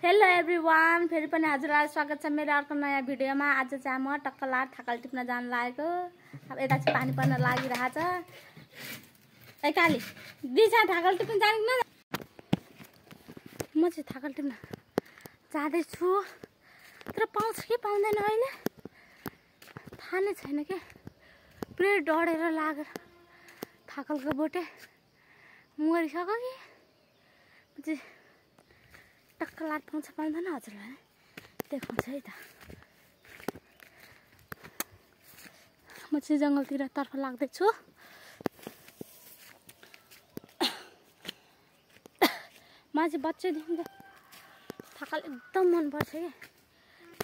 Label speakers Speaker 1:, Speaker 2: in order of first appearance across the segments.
Speaker 1: Hello everyone, फेरि पनि हजुरलाई स्वागत छ मेरो अर्को नयाँ भिडियोमा। आज चाहिँ म टक्कलार थाकल टिप्न जान लागेको। अब यता चाहिँ पानी पर्न लागिरहेछ। ए काली दिशा थाकल टिप्न जाने न? म चाहिँ थाकल टिप्न जाँदैछु, तर पाउँछ कि पाउँदैन अहिले थाहा नै छैन के। पुरै डढेर लागेर थाकलको बोटे मरिसक्यो कि टक्कलार पाउँछ पाउँदैन हजुरलाई देखाउँछ है त। म चाहिँ जङ्गलतिर तर्फ लाग्दैछु। म चाहिँ बच्चैदेखि थाकल एकदम मनपर्छ कि।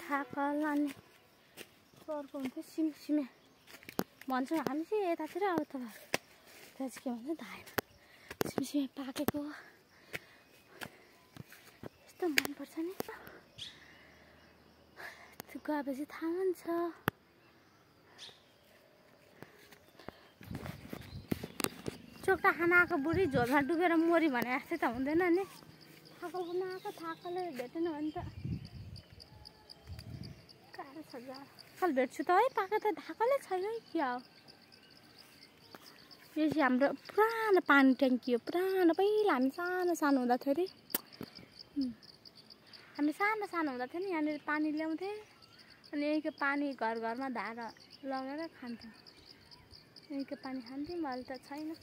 Speaker 1: थाकल अनि अर्को हुन्छ सिमसिमे भन्छौँ हामी चाहिँ यतातिर। अब तपाईँहरू त्यहाँ चाहिँ के भन्छ थाहा छैन। सिमसिमे पाकेको यस्तो मनपर्छ नि। त्यो गएपछि थाहा हुन्छ। चोक्टा खान आएको बुढी झोलमा डुबेर मरि भने जस्तै त हुँदैन नि। थाकल खान आएको थाकलै भेटेन भने त गाह्रो छ। थाकल भेट्छु त है, पाएको त थाकलै छैन कि हो। यो चाहिँ हाम्रो पुरानो पानी ट्याङ्की हो। पुरानो पहिला हामी सानो सानो हुँदाखेरि नि यहाँनिर पानी ल्याउँथे अनि यहीँको पानी घर घरमा धारा लगेर खान्थ्यौँ। यहीँको पानी खान्थ्यौँ। अहिले त छैन,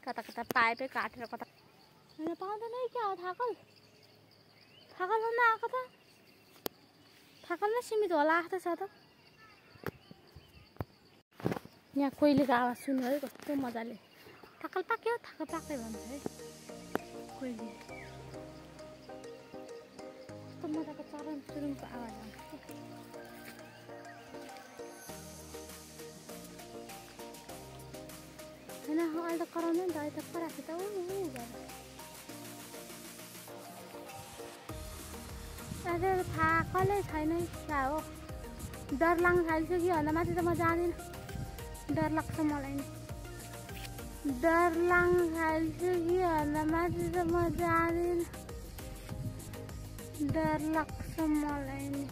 Speaker 1: कता कता पाइपै काटेर कता होइन पाउँदैन है क्या हो। थाकल हुन आएको त थाकल नै सीमित होला जस्तो छ त। यहाँ कोइलीको आवाज सुन्नु है कस्तो मजाले। थाकल पाक्यो भन्छ है कोइली। कस्तो मजाको चरन चुरुङको आवाज आउँछ। होइन अहिले त कराउँदैन नि त, अहिले त कराएको त अहिले थाकलै छैन क्या हो। डर लाग्न थालिसक्यो भन्दा माथि त म जाँदिनँ। डर लाग्छ मलाई नि। डर लाग्न थालिसक्यो भन्दा माथि त म जाँदिनँ। डर लाग्छ मलाई नि।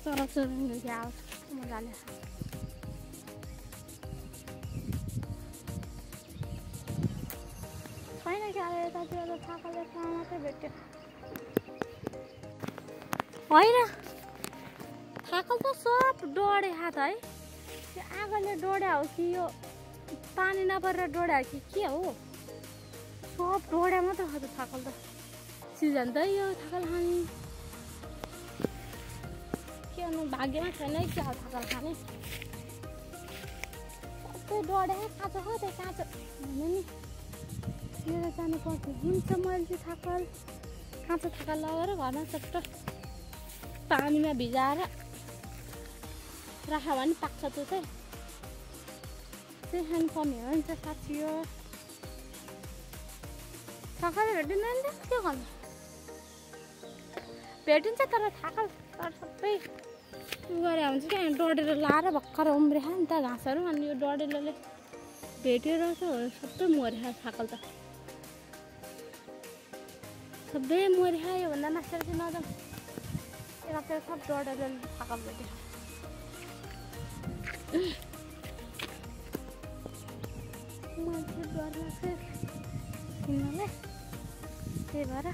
Speaker 1: चराचुरुङ्गी आउँछ मजाले। छैन क्या यतातिर त थाकल एकमा मात्रै भेट्यो। होइन थाकल त सब डढे हात है। त्यो आगोले डढ्या हो कि यो पानी नपरेर डढ्या हो कि के हो। सब डढ्या मात्रै हो त थाकल त। सिजन त यो थाकल खाने के गर्नु, भाग्यमा छैन है क्या हो थाकल खाने। सबै डढ्या काँचो हो। त्यो काँचो होइन नि लिएर जानुपर्छ। हुन्छ मैले चाहिँ थाकल काँचो थाकल लगेर घरमा चट्ट पानीमा भिजाएर राख्यो भने पाक्छ। त्यो चाहिँ खानुपर्ने हो नि त साँच्ची हो। थाकल भेटिँदैन नि त के गर्नु। भेटिन्छ तर थाकल सबै गरे हुन्छ क्या। डढेर लाएर भर्खर उम्रिया नि त घाँसहरू। अनि यो डढेलोले भेटेर त सबै मर्या थाकल त। सबै मर्या योभन्दा मास्टर चाहिँ नजाउँ। यतातिर सब डढेर थाकल भेट्यो। मान्छे डर लाग्छ हिँड्नलाई, त्यही भएर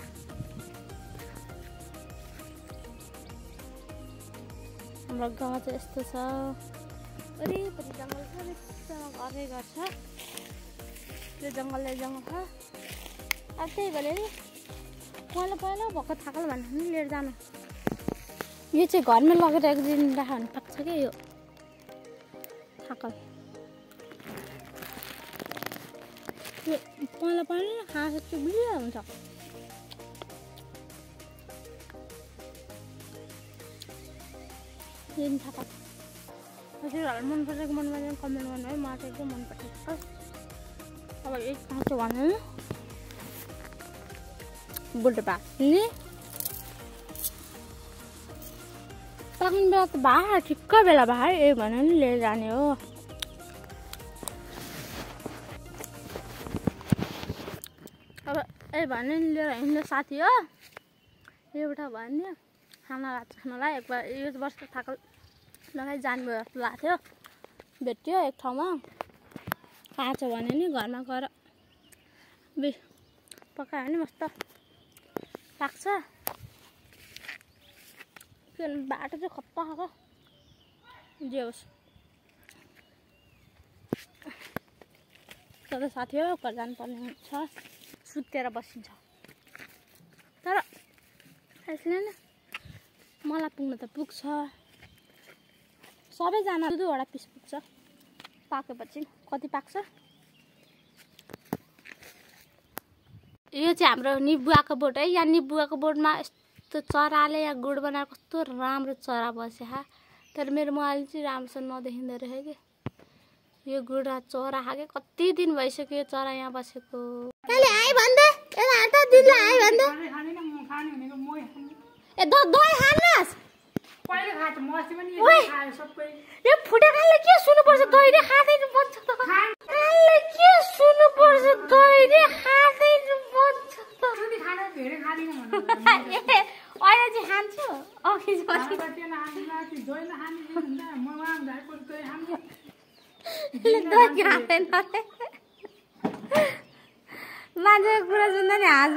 Speaker 1: हाम्रो गाउँ चाहिँ यस्तो छ। वरिपरि जङ्गल छ। बिचमा घरै घर छ। त्यो जङ्गलले जङ्गल छ। अब त्यही भएर पहिला भएको थाकल भन्नु नि लिएर जानु। यो चाहिँ घरमा लगेर एक दिन राख्यो भने पाक्छ क्या यो थाकल। यो पहिला खास चाहिँ बिलिया हुन्छ। थाकल हजुरहरूलाई मनपर्छ कि मन पर्दैन कमेन्ट गर्नु है। मलाई चाहिँ एकदम मनपर्छ थाकल। अब एक काँचो भन्नु बुढो भाग्ने पाक्ने बेला त भए ठिक्क बेला भए ए भनेर नि लिएर जाने हो। अब ए भन्ने लिएर हिँड्ने साथी हो एउटा भन्ने खाना खानालाई एकबार यो वर्ष थाकल लगाइ जानुभयो जस्तो लाग्थ्यो भेट्यो एक ठाउँमा कहाँ छ भने नि घरमा गएर पकायो भने मस्त लाग्छ किनभने बाटो चाहिँ खत्ता खाएको जे होस् तर साथी हो घर जानुपर्ने छ सुतेर बसिन्छ तर यसले नै मलाई पुग्न त पुग्छ सबैजना 2-2वटा पिस पुग्छ पाकेपछि कति पाक्छ यो चाहिँ हाम्रो निबुवाको बोट है यहाँ निबुवाको बोटमा यस्तो चराले या गुड बनाएर कस्तो राम्रो चरा बस्या तर मेरो मोबाइल चाहिँ राम्रोसँग नदेखिँदो रहेछ कि यो गुडा चरा खाके कति दिन भइसक्यो चरा यहाँ बसेको काले आइ भन्दै एला आटा दिनलाई आइ भन्दै खाने म खाने भनेको म ए दही खान्नस् पहिले खाछ मस्ती पनि खायो सबै यो फुटेकाले के सुन्नु पर्छ दहीले खादैन भन्छ त काले के सुन्नु पर्छ दहीले खादैन भन्छ त अनि खाना धेरै खादिन भन्नु ए अहिले चाहिँ खान्छु अघि पछि त्यहाँ हामी माथि दही नखाने भन्दा म वाम भएको दही खान्छु दही खादैन मान्छेको कुरा सुन्दा नि हाँस